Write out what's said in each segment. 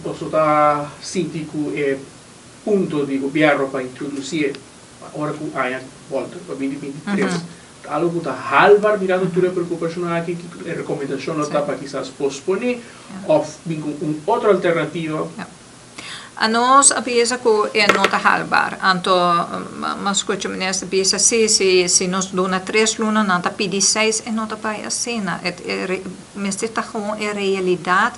Boso ta sinti ku e punto di gobièrnu pa introdusí ora ku aña bolter pa 2023 ta algu ku ta haalbaar mirando tur e preokupashonnan aki? E rekomendashon lo ta pa kisas posponé òf bin ku un otro alternativa? Anos a bisa ku e no ta haalbaar. Anto m'a skucha minister bisa si, si, si nos duna 3 luna, nan ta pidi 6. E no ta bai asina. E mester ta gewoon e realidat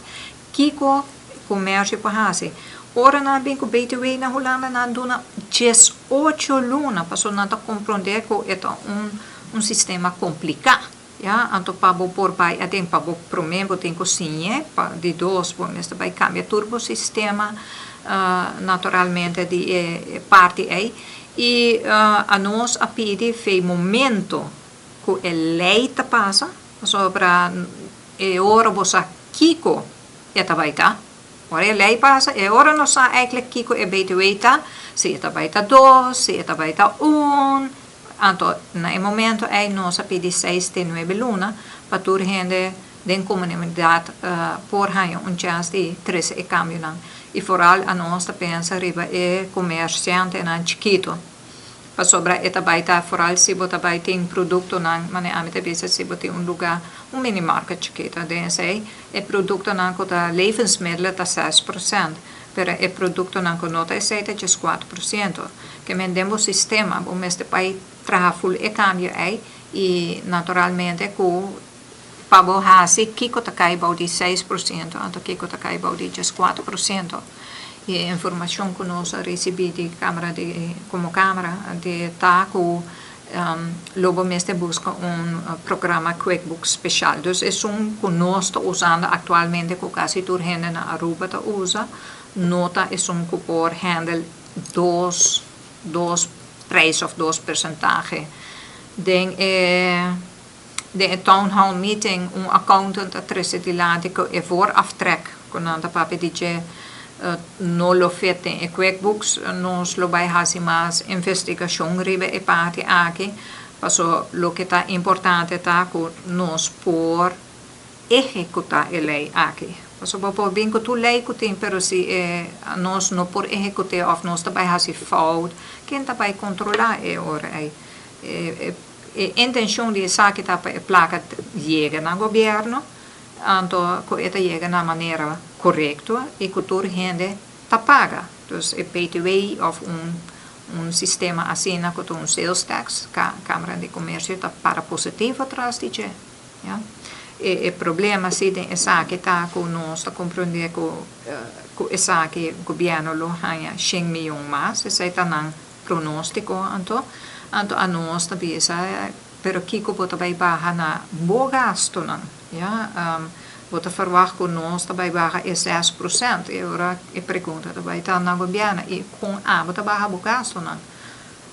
kiko komersio por hasi. Ora nan bin ku BTW na Hulanda, nan duna 18 luna, pasobra nan ta komprondé ku e ta un sistema kompliká. Ja, anto pa bo por bai aden, pa bo promé bo tin ku siña, pa di dos bo mester bai kambia tur bo sistema naturalmente di e parti ei. I anos a pidi fe momento ku e lei ta pasa, pasobra e ora bo sa kiko e ta bai ta. Ora e lei pasa, e ora nos sa eigenlijk kiko e BTW ta, si e ta bai ta 2, si e ta bai ta 1. Anto, na e momento ei nos a pidi 6 te 9 luna pa tur hende den komunidat por haña un chèns di trese e kambionan. I vooral anos ta pensa riba e komersiantenan chikitu. Pasobra e ta bai ta vooral si bo ta bai tin produktonan, manera ami ta bisa, si bo tin un lugá, un mini market chikitu, den esei e produktonan ku ta levensmiddelen ta 6%, pero e produktonan ku no ta esei ta just 4%. Ke men den bo sistema, bo mester bai traha full e kambio ei i naturalmente ku pa bo hasi kiko ta kai bou di 6%, anto kiko ta kai bou di just 4%. E informashon ku nos a risibí di Kámara di komo Kámara di ta ku lo bo mester buska un programa QuickBooks spesial. Dus esun ku nos ta usando aktualmente, ku kasi tur hende na Aruba ta usa, no ta esun ku por handle dos prijs of dos porcentahe. Den e town hall meeting un accountant a trese dilanti ku e vooraftrek ku nan ta papia di dje no lo fit den e QuickBooks. Nos lo bai hasi mas investigashon riba e parti aki, paso loke ta importante ta ku nos por ehekutá e lei aki. Paso bo por bin ku tur lei ku tin, pero si nos no por ehekut'é òf nos ta bai hasi fout, ken ta bai kontrolá e ora ei? E intenshon di esaki ta pa e plaka yega na gobièrnu, anto ku e ta yega na manera korekto i ku tur hende ta paga. Dus e BTW òf un sistema asina ku ta un sales tax, Kámara di Komersio ta para positivo tras di dje. Ja. E problema si den esaki ta ku nos ta komprondé ku esaki gobièrnu lo haña 100 mion mas, esei ta nan pronóstiko anto. Anto anos ta bisa, pero kiko bo ta bai baha na bo gastonan? Ja, bo ta verwacht ku nos ta bai baha e 6%. E ora e pregunta ta bai ta na gobièrnu i kon abo ta baha bo gastonan?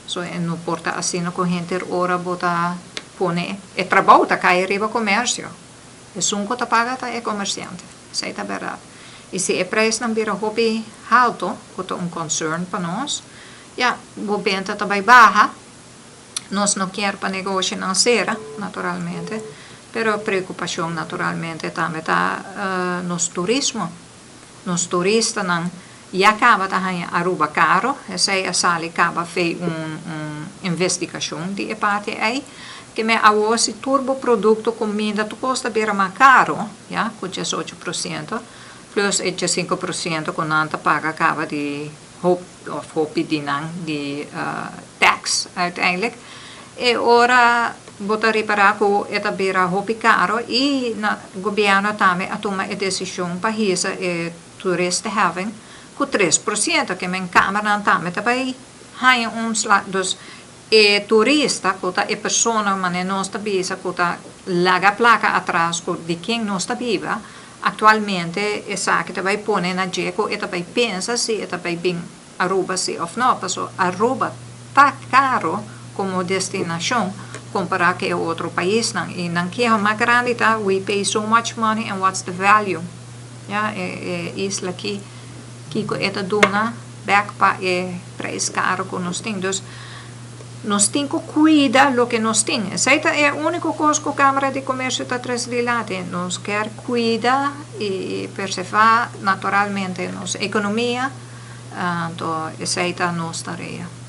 So e no por ta asina ku henter ora bo ta pone e trabou ta kai riba komersio. Esun ku ta paga ta e komersiante. Esei ta bèrdat. I si e prijsnan bira hopi haltu, ku ta un concern pa nos, ja, bo benta ta bai baha. Nos no kier pa negoshinan sera, naturalmente, pero preokupashon naturalmente tambe ta nos turismo. Nos turistanan ya kaba ta haña Aruba karo, esei a sali kaba fei un investigashon di e parti ei, ke men awor si tur bo produkto, kuminda, tur kos ta bira mas karo, ja, ku 18% plus e 15% ku nan ta paga kaba di hop òf hopi di nan di tax uiteindelijk. E ora bo ta ripará ku e ta bira hopi karo i na gobièrnu tambe a tuma e desishon pa hisa e toeristenheffing ku 3%, ke men kámaranan tambe ta bai haña un sla. Dus e turista ku ta e persona, manera nos ta bisa, ku ta laga plaka atras, ku di ken nos ta biba aktualmente, esaki ta bai pone na dje ku e ta bai pensa si e ta bai bin Aruba si òf no, pasobra Aruba ta karo komo destinashon kompará ku e otro paisnan i nan keho mas grandi ta: "We pay so much money and what's the value?" Ja, e isla aki, kiko e ta duna bèk pa e prijs karo ku nos tin? Dus Nos tin ku kuida loke nos tin. Esei ta e úniko kos ku Kámara di Komersio ta trese dilanti. Nos ke kuida i preservá naturalmente nos ekonomia, anto esei ta nos tarea.